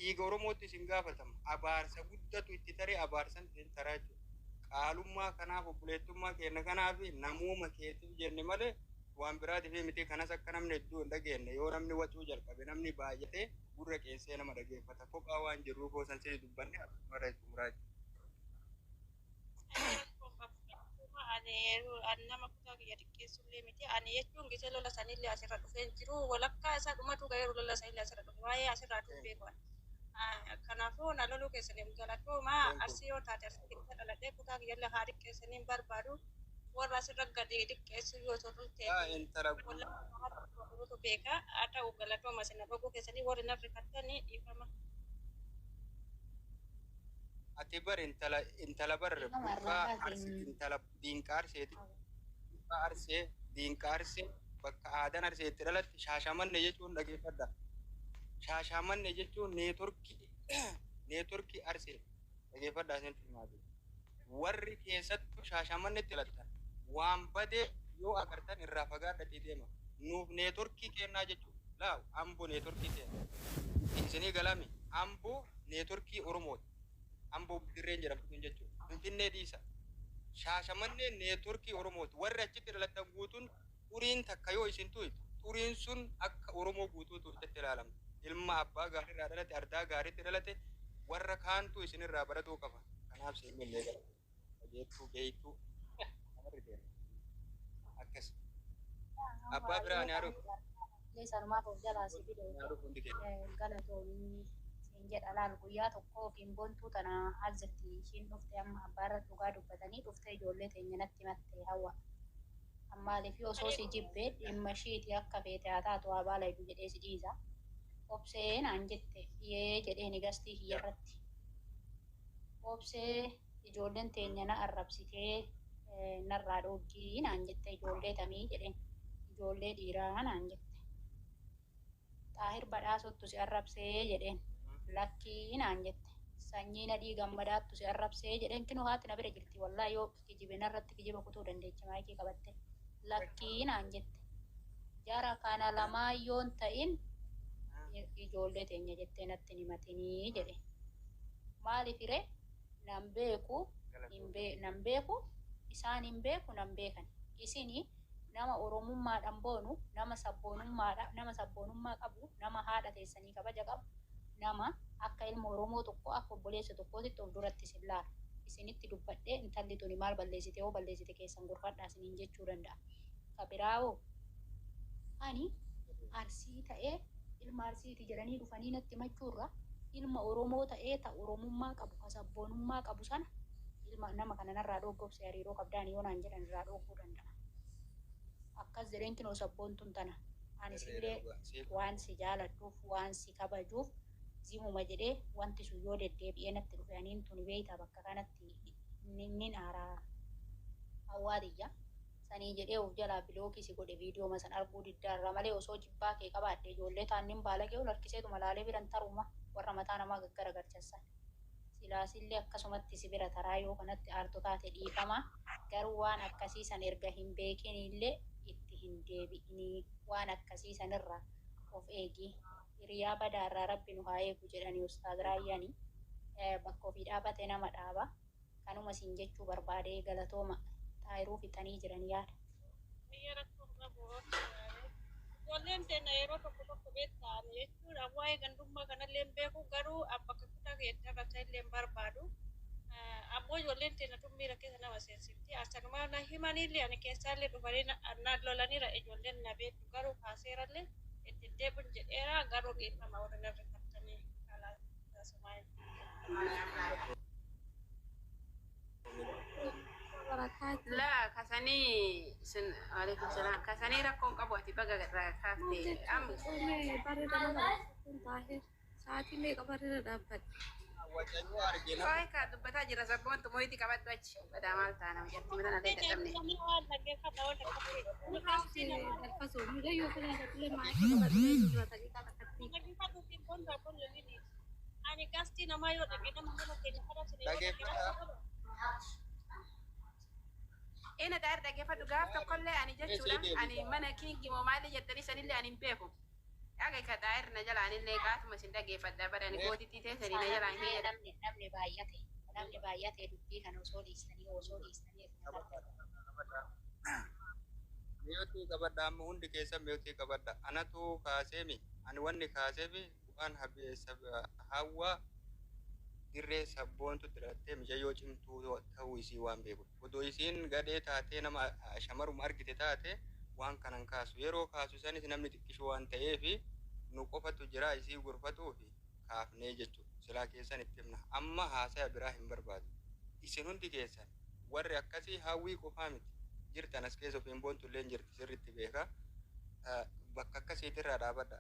Dhiiga Oromootti isin gaafatama. Abaarsa guddatu itti taree abaarsan isin taraa jechuudha. Qaalummaa kanaaf, obboleettummaa keenna kanaaf, namooma keetiif jenne malee waan biraatiif miti. Kanas akka namni hedduu hin dhageenne, yoo namni wacuu jalqabe, namni baay'atee gurra qeessee nama dhageeffata. Kophaa waan jirruuf hoo san sii dubbanne akkasuma xumuraa jechuudha. Ani nama kutaa kiyya xiqqeessullee miti. Ani jechuun gisee lola sanillee asirra dhufee jiru. Walakkaa isaa dhumatu ga'eeru lola sanillee asirra dhufe. Waa'ee asirraa tun beeku. Kanaafuu na loluu keessaniif galatooma. Arsii yoo taate, Arsii keessa dhaladhee kutaa kiyyallee haa xiqqeessanii hin barbaadu. Warra asirra gadi xiqqeessu yoo turte Intala walakkaa beeka. Haa ta'u, galatooma isin dhoguu keessanii, warri na rifattanii dhiifama. Ati bar intala bar burqaa Arsii, intala diinqa Arseeti. Burqaa Arsee, diinqa Arsee, bakka aadaan Arseetti dhalatte Shaashamanne jechuun, dhageeffadha. Shaashamanne jechuun neetworkii Arsee, dhageeffadha isin himaati. Warri keessattuu Shaashamannetti dhalattan waan badee yoo agartan irraa fagaadhatii deema. Nuuf neetworkii kennaa jechuudha. Laaw, Amboo neetworkii kenna. Isinii galami, Amboo neetworkii Oromooti. Amboo dirreen jedhamtu sun jechuudha. Finfinnee dhiisa. Shaashamannee neetworkii Oromooti. Warri achitti dhalattan guutuun xuriin takka yoo isin tuytu, xuriin sun akka Oromoo guutuu tuytetti ilaalamti. Ilma abbaa gaariirraa dhalate, ardaa gaariitti dhalate, warra kaantu isinirraa baratuu qaba. Kanaaf seenillee gara. Dhageettuu beektuu namarri deema. Akkas. Abbaa biraa ani haadhu. Sanumaaf of jalaa si fide. Ani haadhu hundi keenya. Galatoomii siin jedha. Laal, guyyaa tokko ofiin boontuu tana as jirti ishiin, dhufte amma abbaarra dhugaa dubbatanii dhufte, ijoollee teenya natti himatte. Hawwa, ammaaliif osoo si jibbee dhimma ishiiti, akka feete haa taatu, haa baala jedhu jedhee si dhiisa. Obsee naan jette, yee jedheeni gastii kiyya irratti. Obsee, ijoolleen teenya na arrabsitee, narraa dhoggii naan jette. Ijoollee tamii jedheen. Ijoollee dhiiraa naan jette. Xaahir Badhaasottu si arrabsee jedheen. Lakkii naan jette. Sanyii Nadhii Gammadaattu si arrabsee jedheen. Kinoo haati na bira jirti, wallaahi yoo kijibe narratti kijiba kutuu dandeechi maayikii qabatte. Lakkii naan jette. Jara kana lamaan yoon ta'in ijoollee teenya jettee natti hin himatinii jedhe. Maaliif ree? Nan beeku, nan beeku, isaan hin beeku, nan beekan. Isini nama Oromummaadhaan boonu, nama sabboonummaadha, nama sabboonummaa qabu, nama haadha teessanii kabaja qabu, nama akka ilma Oromoo tokko, akka obboleessa tokkootitti of duratti isin laalu. Isinitti dubbadhee intalli tuni maal balleessite, yoo balleessite keessan gorfadhaa isiniin jechuu danda'a. Ka biraawoo, ani Arsii ta'ee, ilma Arsiiti jedhanii dhufanii natti himachuurra, ilma Oromoo ta'ee ta Oromummaa qabu, ka sabboonummaa qabu sana, ilma nama kana narraa dhoggobse, hariiroo qabdaan yoo naan jedhan irraa dhogguu danda'a. Akkas jedheen. Kinoo sabboontuun tana. Ani sillee waan si jaaladhuuf, waan si kabajuuf zimuma jedhee, wanti sun yoo deddeebi'ee natti dhufe, aniin tuni beeytaa bakka kanatti nin aaraa, hawwaatiyya. Sanii jedhee of jalaa block si godhe, viidiyooma san arguu diddaarra malee, osoo jibbaa kee qabaadhe ijoollee taannin baalagee ol harkiseetuma laalee biran taruma, warra mataa namaa gaggaragalchan. Silaasillee akkasumatti si bira taraa. Yoo kanatti aartu taate dhiifama, garuu waan akkasii san erga hin beekinillee itti hin deebi'inii, waan akkasii sanirraa of eegi. Hiriyaa badaarraa Rabbi nu haa eegu jedhanii Ustaaz Raayyaani. Bakka ofii dhaabate nama dhaaba. Kanuma siin jechuu barbaade. Galatooma, xaayiruu fixanii jiran yaada. Biyya rakkoon qabu. Ijoolleen teenya yeroo tokko tokko beektaa, jechuudha, waa'ee gandummaa kanallee hin beeku, garuu bakka kutaa keessatti arrabsa illee hin barbaadu. Ammoo ijoolleen teenya tun miira keessa nama seensifti. Asanumaa na himanillee, ani keessaallee dhufanii na lolaniira. Ijoolleen na beektu garuu kaaseerallee itti deebiin jedheera, garuu dhiifama warri narra kattanii kalaasumaa. Laa, kasanii sun, waalaikum salaam, kasanii rakkoon qabu, ati baga irraa kaafte am. Sa'aatii meeqa barreera dhaabbadhe? Wacanyoo argina. Waa'ee kaa dubbataa jira, sabboontu moyitii qabadhu achi badaa, maal taana jatti mataan allee dadhabne. Galfasoo mucayyoo kana irratti maayikii qabadhee jira daqiiqaa takkatti. Ani gastii namaa yoo dhaqe, nama mana keenya kadhatine yoo dhaqe. Dhageeffadhaa. Ina xaar, dhaggeeffadhu, gaaf tokkollee ani jechuudha ani mana Kingi moo maalii jettanii sanillee ani hin beeku. Dhaga ka xaayir na jalaan illee qaatuma isin dhageeffadha barani gootitti teessanii na jalaan Mee hin namni baay'ate dubbii kana osoo dhiistanii osoo dhiistanii. Mute qabadha, amma hundi keessan mute qabadha. Anatu kaaseemi, ani wanni kaaseefi waan hawwa dirree sabboontu dhalattee mijayyoo cimtuu ta'uu isii waan beeku. Odoo isiin gadhee taatee, nama shamaruma argite taate, waan kanan kaasu. Yeroo kaasu sanis namni xiqqishuu waan ta'eefi nu qofatu jira isii gorfatuufi kaafnee jechuudha. Silaa keessan itti himna. Amma haasaya biraa hin barbaadu. Isin hundi keessan warri akkasii, hawwii qofaa miti. Jirtan as keessa ofiin boontu illee jirti, sirriitti beeka. Bakka akkasiitirraa dhaabadha.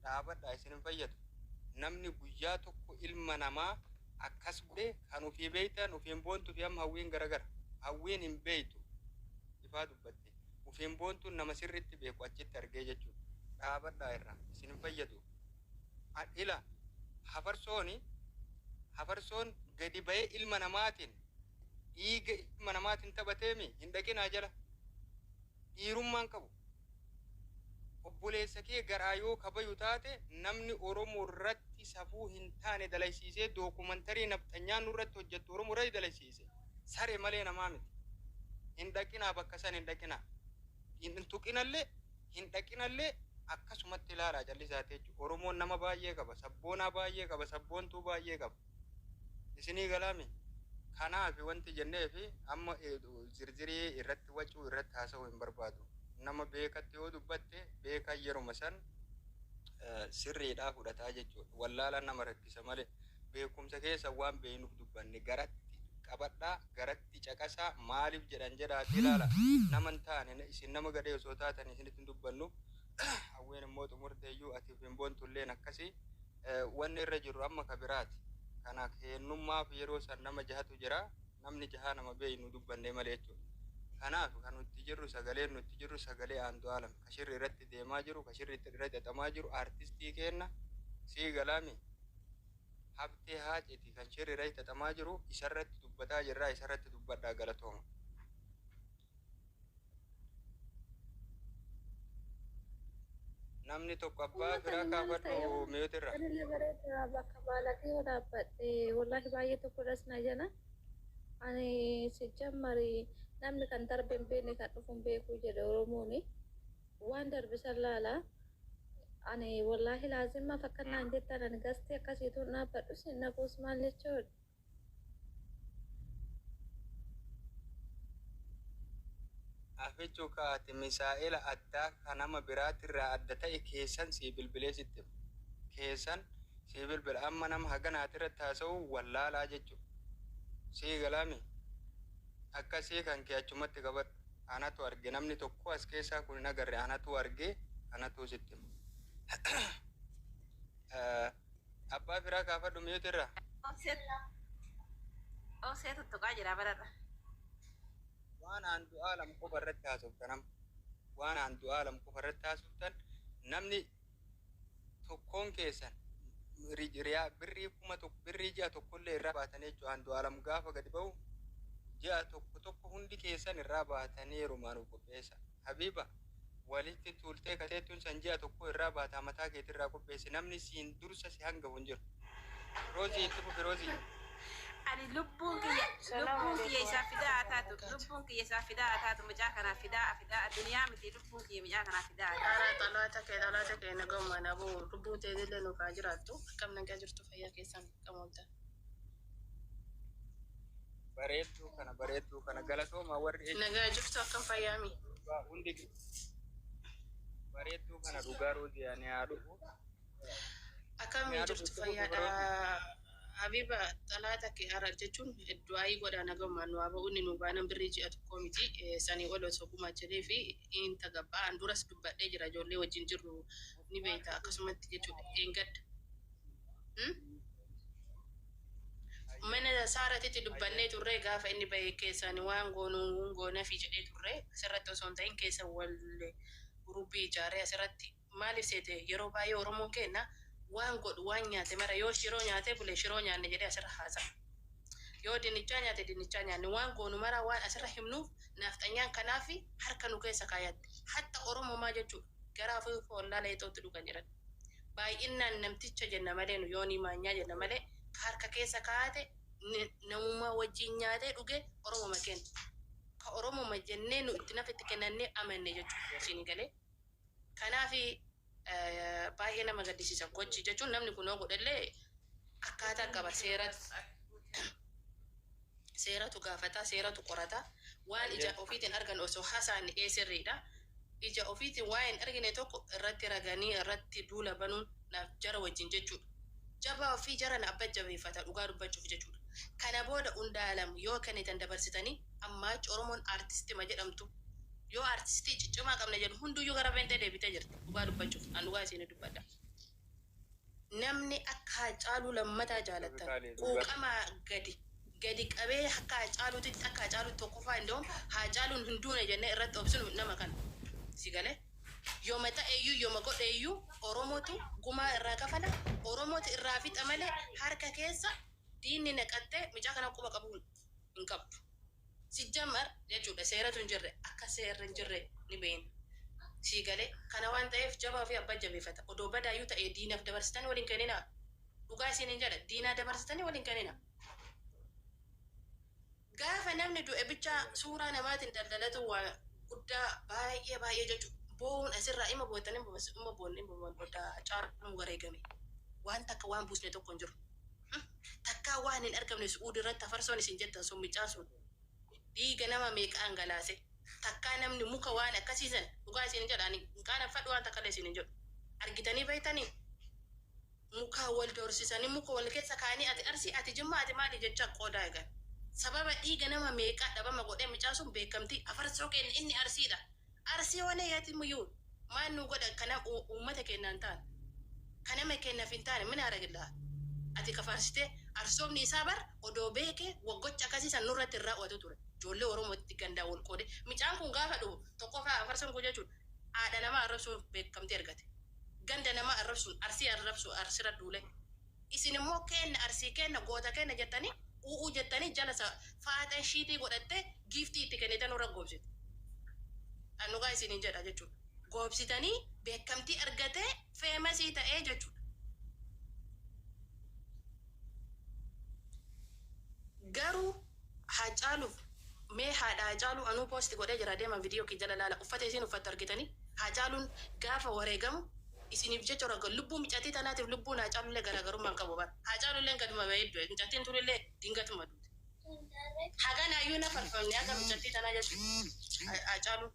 Dhaabadha, isin hin fayyadu. Namni guyyaa tokko ilma namaa akkas godhe kan ofii beeytan, ofiin boontuu fi amma hawwiin garagara. Hawwiin hin beeytu. Ifaa dubbatte. Ofiin boontuun nama sirriitti beeku achitti argee jechuudha. Dhaabadhaa irraa, isin hin fayyadu. Ila hafarsoon gadi ba'ee ilma namaatiin, dhiiga ilma namaatiin taphateemi hin dhaqinaa jala. Dhiirummaan qabu. Obboleessa kee garaa yoo kabayu taate, namni Oromoo irratti safuu hin taane dalaysiisee, documentary nafxanyaan nurratti hojjettu Oromoo irratti dalaysiise. Sare malee namaa miti. Hin dhaqinaa, bakka san hin dhaqinaa. Hin tuqinallee, hin dhaqinallee, akkasumatti ilaalaa callisaate jechuudha. Oromoon nama baay'ee qaba. Sabboonaa baay'ee qaba. Sabboontuu baay'ee qaba. Isinii galaami. Kanaaf wanti jenneefi amma zirzirii irratti wacuu, irratti haasa'uu hin barbaadu. Nama beekatti yoo dubbatte, beekaa yeruma san sirriidhaa fudhataa jechuudha. Wallaalaan nama rakkisa malee beekumsa keessa waan beeknuuf dubbanne. Garatti qabadhaa, garatti caqasaa, maaliif jedhan jedhaati ilaala. Nama hin taane, isin nama gadhee osoo taatan isinitti hin dubbannu. Hawween immoo xumurteeyyuu, ati hin boontulleen akkasii. Wanni irra jiru amma ka biraati. Kana kennummaaf yeroo san nama jahatu jira. Namni jahaa nama beeynu dubbannee malee jechuudha. Kanaaf kan nuti jirru, sagaleen nuti jirru sagalee Andu'aalam. Ka shirri irratti deemaa jiru, ka shirri irratti xaxamaa jiru, artistii kenna sii galaami. Habtee Haaceti kan shirri irratti xaxamaa jiru isarratti dubbataa jirra, isarratti dubbadhaa, galatooma. Namni tokko abbaa firaa kaafadhu mute irra. Anillee bareeda, bakka baalatee yoo dhaabbadhe wallaahi baay'ee tokkodhas na jala. Ani si jammari, namni kan darbe hin beekne kan dhufu hin beeku jedhe Oromooni. Waan darbe san laala. Ani wallaahi laazimma fakkannaan jettan, ani gastii akkasiitu dhaabbadhu sin naquus maal jechuudha. Afichu kaati misaa'ela addaa kan nama biraatirraa adda ta'e keessan sii bilbilee sitti hima. Keessan sii bilbila, amma nama haganaatirratti haasa'u wallaalaa jechuudha. Sii galaami, akkasii kan kee achumatti qabadhu. Anatu arge, namni tokko as keessaa kun hin agarre, anatu arge, anatu sitti hima. Abbaa firaa kaafadhu mute irraa. Obsee tuttuqaa jira bararra. Waan Andu'aalam qofa irratti haasoftan, amma waan Andu'aalam qofa irratti haasoftan, namni tokkoon keessan riyaa birrii 1000, birrii ji'a tokkollee irraa baatanii jechuudha. Andu'aalam gaafa gadi ba'u ji'a tokko tokko hundi keessan irraa baatanii yerumaan of qopheessa. Habiiba, walitti tuultee kateettuun san ji'a tokko irraa baataa, mataa keetirraa qopheessi, namni siin dursa si hangafu hin jiru. Roozii, itti fufi Roozii. Ani lubbuun kiyya isaa fidaa haa taatu, lubbuun kiyya isaa fidaa haa taatu, mucaa kanaaf fidaa, fidaa addunyaa miti, lubbuun kiyya mucaa kanaaf fidaa haa taatu. Karaa xalaata kee nagaumaan aboo, lubbuun teetillee nuuf haa jiraattu. Akkam nagaa jirtu? Fayyaa keessan, akkam ooltan? Bareedduu kana, bareedduu kana, galatooma warri Nagaa jirtu, akkam fayyaami? Dhugaa hundi bareedduu kana, dhugaa Roozii, ani haa dhufu. Akkam Ani haa dhufu, jirtu? itti fufi. Fayyaadha. Roozii. Habiba, xalaata kee hara jechuun du'aayii godhaa, nagaumaan nu haa ba'u. Inni nu baanan birrii ji'a tokkoo miti, sanii ol osoo gumaachinee fi hin tagabbaa. An duras dubbadhee jira, ijoollee wajjin jirru ni beekta, akkasumatti jechuudha eengadda. Mana saaratitti dubbannee turre, gaafa inni bahe keessaan waan goonuu goonafi jedhee turre. Asirratti osoo hin ta'in keessa wal guruppii ijaaree asirratti. Maaliif seete, yeroo baay'ee Oromoon kenna waan godhu, waan nyaate mara, yoo shiroo nyaatee bule shiroo nyaanne jedhee asirra haasa'a. Yoo dinnichaa nyaate dinnichaa nyaanne, waan goonu mara waan asirra himnuuf naafxanyaan kanaafi harka nu keessa kaayatte. Hatta Oromoo maa jechuudha. Garaa ofii wallaala ixootti dhugan jedhan. Baay'inaan namticha jenna malee nu yoonii maanyaa jenna malee ka harka keessa kaa'ate namummaa wajjin nyaatee dhuge Oromoma kenna. Ka Oromoma jennee nu itti nafa itti kennannee amanne jechuudha. Isin galee. Kanaaf baay'ee nama gaddisiisa gochi jechuun namni kun yoo godhellee akkaataa qaba, seeratu gaafata, seeratu qorata. Waan ija ofiitiin argan osoo haasa'an ee sirriidha. Ija ofiitiin waa hin argine tokko irratti raganii irratti duula banuun naaf jara wajjin jechuudha. Jabaa ofii jara na abba jabeeffata dhugaa dubbachuuf jechuudha. Kana booda Undaalam yoo kennitan dabarsitanii ammaa achi Oromoon aartistima jedhamtu yoo aartistii ciccimaa qabna jedhu hunduyyuu gara beentee deebitee jirti dhugaa dubbachuuf, an dhugaa isin dubbadha. Namni akka Haacaaluu lammataa jaalattan quuqamaa gadi gadi qabee akka Haacaaluutitti, akka Haacaaluutti tokkoffaa indoom Haacaaluun hin duune jennee irratti obsinu nama kana. Si galee? Yooma ta'eyyuu, yooma godheeyyuu, Oromootu gumaa irraa kafala, Oromootu irraa fixa malee harka keessa diinni naqattee mucaa kana quba qabuu hin qabdu. Sijjamar jechuudha seeratu hin jirre, akka seerri hin jirre ni beekna. Sii galee? Kana waan ta'eef jabaa fi abbaa jabeeffata. Odoo badaayyuu ta'ee diinaaf dabarsitanii waliin kenninaa. Dhugaa isiniin jedha, diinaa dabarsitanii waliin kenninaa. Gaafa namni du'e bichaa suuraa namaatiin daldalatu waa guddaa baay'ee baay'ee jechuudha. Boo'uun asirraa ima bootanii ima boonne ima boonne caaluun wareegame. Waan takka waan buusne tokko hin jiru. Takkaa waan hin argamne Su'uudi irratti afarsoon isin jettan sun micaan sun dhiiga nama meeqa dhangalaase. Takkaa namni muka waan akkasiisan, dhugaa isin jedha, ani hin qaaneffadhu, waan takka illee isin hin jedhu. Argitanii beektanii? Mukaan wal doorsisanii, muka wal keessa kaa'anii, ati Arsii, ati Jimmaa, ati maali jecha qoodaa eegan. Sababa dhiiga nama meeqaa dhabama godhee mucaan sun beekamtii afarsoo kenna, inni Arsiidha. Arsii wanee yaati muyyuu maal nu godha kana uummata keenyaan ta'an. Kanama keenyaaf hin taane mina aragillaa. Ati kafaarsitee arsoomni isaa bar odoo beekee waggocha akkasii san nurratti hin raawwatu ture. Ijoollee Oromootti gandaa wal qoode. Mucaan kun gaafa dhufu tokkoffaa afarsoon kun jechuudha. Haadha namaa arrabsuun beekamtii argate. Ganda namaa arrabsuun, Arsii arrabsuun, Arsirra duule. Isin immoo kenna Arsii kenna goota kenna jettanii u'uu jettanii jala faaxee shiitii godhattee giiftii itti kennitan nurra goobsitu. Dhugaa isiniin jedha jechuudha. Goobsitanii beekamtii argatee famous ta'ee jechuudha. Garuu Haacaaluuf mee haadha Haacaaluu anuu post godhee jira, deema viidiyoo kee jala laala, uffata isiin uffattu argitanii. Haacaaluun gaafa wareegamu isiniif jecha raga lubbuu micatii tanaatiif lubbuun Haacaalullee garaagarummaa hin qabu bara. Haacaalullee gaduma bahee du'e, micattiin tunillee dingatuma duute. Haganaayyuu na farfamne haga micattii tanaa jechuudha. Haacaaluun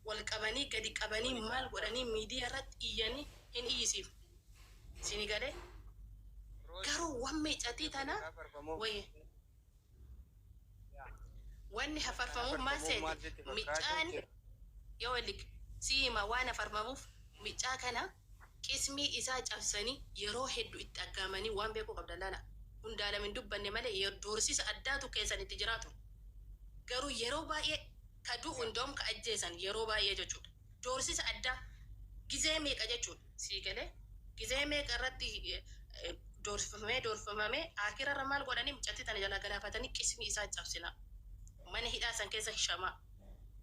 wal qabanii gadi qabanii maal godhanii miidiyaa irratti iyyanii hin iyyisiif. Isinii galee? Garuu waan micatii tanaa wayi wanni hafarfamuuf maal seete, micaan yoo lik siima waan hafarfamuuf micaa kana qismii isaa cabsanii yeroo hedduu itti aggaamanii waan beekuu qabdan laala. Hundaalam hin dubbanne malee doorsisa addaatu keessan itti jiraatu. Garuu yeroo baay'ee ka du'u hundoom ka ajjeesan yeroo baay'ee jechuudha. Doorsisa addaa gizee meeqa jechuudha. Sii galee? Gizee meeqa irratti doorsifamee doorsifamee akirarra maal godhanii mucattii tana jalaa galaafatanii qismii isaa cabsina. Mana hidhaa san keessa shamaa.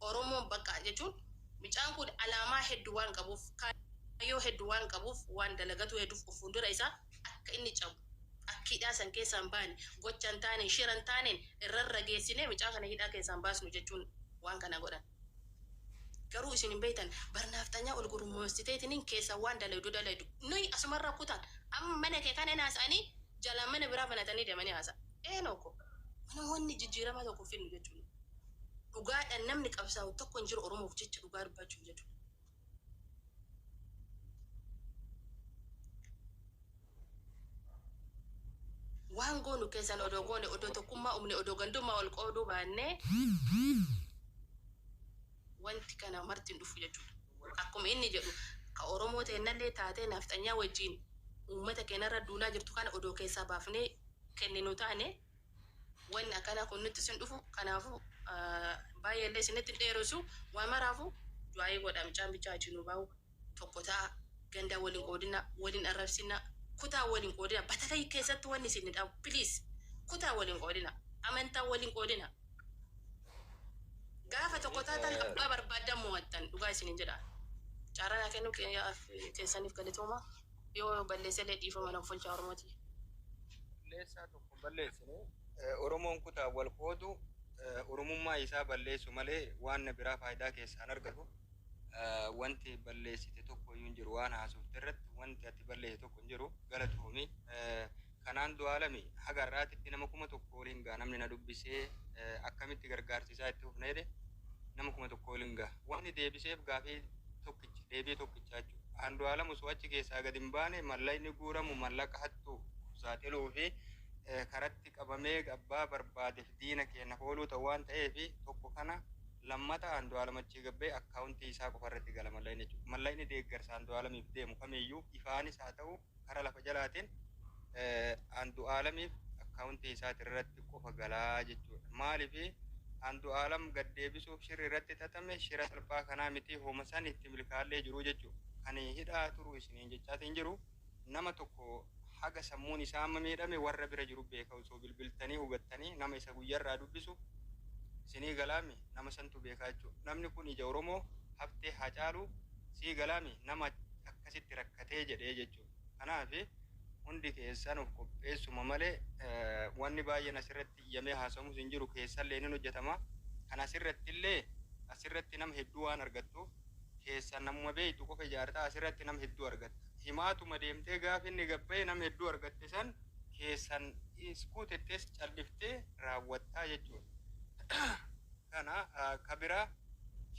Oromoon bakka jechuun mucaan kun alaamaa hedduu waan qabuuf, kaayyoo hedduu waan qabuuf, waan dalagatu hedduuf of fuuldura isaa akka inni cabu, akka hidhaa san keessaa hin baane, gocha hin taaneen, shira hin taaneen irrarra geessinee mucaa kana hidhaa keessaa hin baasnu jechuun waan kana godhan. Garuu isin hin beektan, barnaafxanyaa ol gurmoositeetiniin keessa waan dalaydu dalaydu. Nuyi asumarra kutan amma mana kee kana haasa'anii jalaan mana biraa banatanii deemanii haasa'a. Eenoo mana wanni jijjiirama tokko finnu jechuudha. Dhugaadhaan namni qabsaa'u tokko hin jiru Oromoof jecha, dhugaa dubbachuuf jechuudha. Waan goonu keessan odoo goone, odoo tokkummaa uumne, odoo gandummaa ol qooduu baannee, wanti kana marti hin dhufu jechuudha. Akkuma inni jedhu ka Oromoo ta'ennallee taatee nafxanyaa wajjin uummata keenyarra duulaa jirtu kana odoo keessaa baafnee kenninu taane, wanni akkanaa kun nutti sin dhufu. Kanaafuu baay'eellee isinitti hin dheeressu. Waa maraafu du'aayii godha, mucaan bichaa achi nu bahu tokko ta'a. Gandaa waliin qoodina, waliin arrabsina, kutaa waliin qoodina, batalay keessatti wanni isin dhabu, please, kutaa waliin qoodina, amantaa waliin qoodina. Gaafa tokko taatan abbaa barbaaddan mo'attan, dhugaa isinin jedha. Carraa naa kennuu keessaniif galatooma. Yoo balleessellee dhiifama nan folchaa Oromooti. Balleessaa tokko hin balleessine. Oromoon kutaa wal qoodu Oromummaa isaa balleessu malee waan biraa faayidaa keessaa hin argatu. Wanti balleessite tokko iyyuu hin jiru, waan haasofte irratti wanti ati balleessite tokko hin jiru, galatoomi. Kanaan Du'aalami haga har'aatitti nama 1000 oliin ga'a namni na dubbisee akkamitti gargaarsi isaa itti fufna jedhe, nama 1000 oliin ga'a. Wanni deebiseef gaafii tokkicha, deebii tokkicha jechuudha. Andu'aalam osoo achi keessaa gad hin baane mallaqni guuramu mallaqa hattuuf of saaxiluu fi karatti qabamee abbaa barbaadeef diina keennaaf ooluu ta'u waan ta'eef tokko kana, lammata Andu'aalam achii gad ba'e akkaawuntii isaa qofa irratti gala mallaqni jechuudha. Mallaqni deeggarsa Andu'aalamiif deemu kamiiyyuu ifaanis haa ta'u kara lafa jalaatiin Andu'aalamiif akkaawuntii isaati irratti qofa gala jechuudha. Maaliif Andu'aalam gad deebisuuf shirri irratti xaxame shira salphaa kanaa miti, homa san itti milkaa'allee jiru jechuudha. Kan hidhaa turu isiniin jechaatiin jiru nama tokko haga sammuun isaa amma miidhame warra bira jiru beeka, osoo bilbiltanii hubattanii nama isa guyyarraa dubbisu isinii galaami, nama santu beekaa jechuudha. Namni kun ija Oromoo haftee Haacaaluu sii galaami, nama akkasitti rakkatee jedhee jechuudha. Kanaaf hundi keessan of qopheessuma malee wanni baay'een asirratti iyyamee haasawamus hin jiru, keessallee ni hojjetama. Kan asirratti illee asirratti nama hedduu waan argattuuf keessan namuma beektu qofa ijaartaa, asirratti nama hedduu argatta. Himaatuma deemtee gaafa inni gabba'e nama hedduu argatte san keessan iskuutettees calliftee raawwattaa jechuudha. Kana ka biraa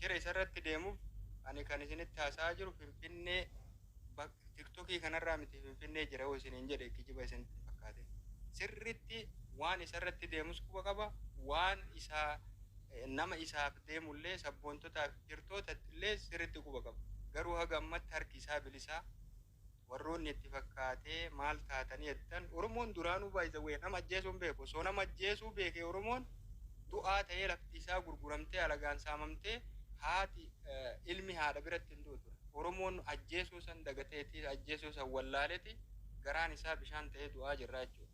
shira isarratti deemuuf ani kan isinitti haasa'aa jiru Finfinnee TikTokii kanarraa miti, Finfinnee jira yoo isiniin jedhe kijiba isinitti hin fakkaatin. Sirritti waan isarratti deemus quba qaba, waan isaa nama isaaf deemullee sabboontotaaf hirtoota illee sirritti quba qaba. Garuu haga ammatti harki isaa bilisaa. Warroonni itti fakkaatee maal taatanii jettan, Oromoon duraanuu by the way nama ajjeesuu hin beeku. Osoo nama ajjeesuu beeke Oromoon du'aa ta'ee lafti isaa gurguramtee alagaan saamamtee haati ilmi haadha biratti hin du'u ture. Oromoon ajjeesuu san dagateeti, ajjeesuu san wallaaleti garaan isaa bishaan ta'ee du'aa jirra jechuudha.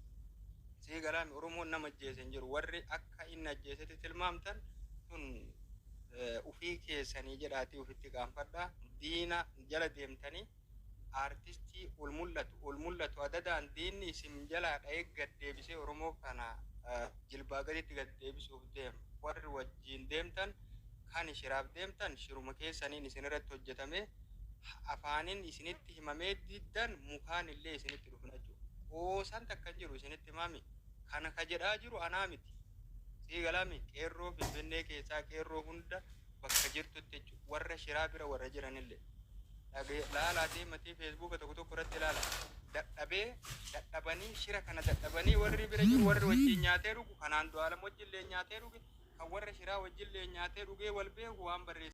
Sii galaami, Oromoon nama ajjeese hin jiru. Warri akka inni ajjeesetti tilmaamtan tun ufii keessanii jedhaatii ufitti qaanfadhaa. Diina jala deemtanii aartistii ol mul'atu ol mul'atu adadaan diinni isin jalaa dha'ee gad deebisee Oromoo kana jilbaa gaditti gad deebisuuf deema. Warri wajjin deemtan kan shiraaf deemtan shiruma keessaniin isin irratti hojjetame, afaaniin isinitti himamee diddan mukaan illee isinitti dhufna jechuudha. Qoosaan takka hin jiru, isinitti himami. Kana ka jedhaa jiru anaa miti. Sii galaami, qeerroo Finfinnee keessaa qeerroo hunda bakka jirtutti jechuudha. Warra shiraa bira warra jiranillee. Laalaa deematii Facebooka tokko tokko irratti ilaala. Dadhabee dadhabanii shira kana dadhabanii warri bira jiru, warri wajjin nyaatee dhugu kanaan Du'aalam wajjin illee nyaatee dhuge, kan warra shiraa wajjin illee nyaatee dhugee wal beeku waan barreesse.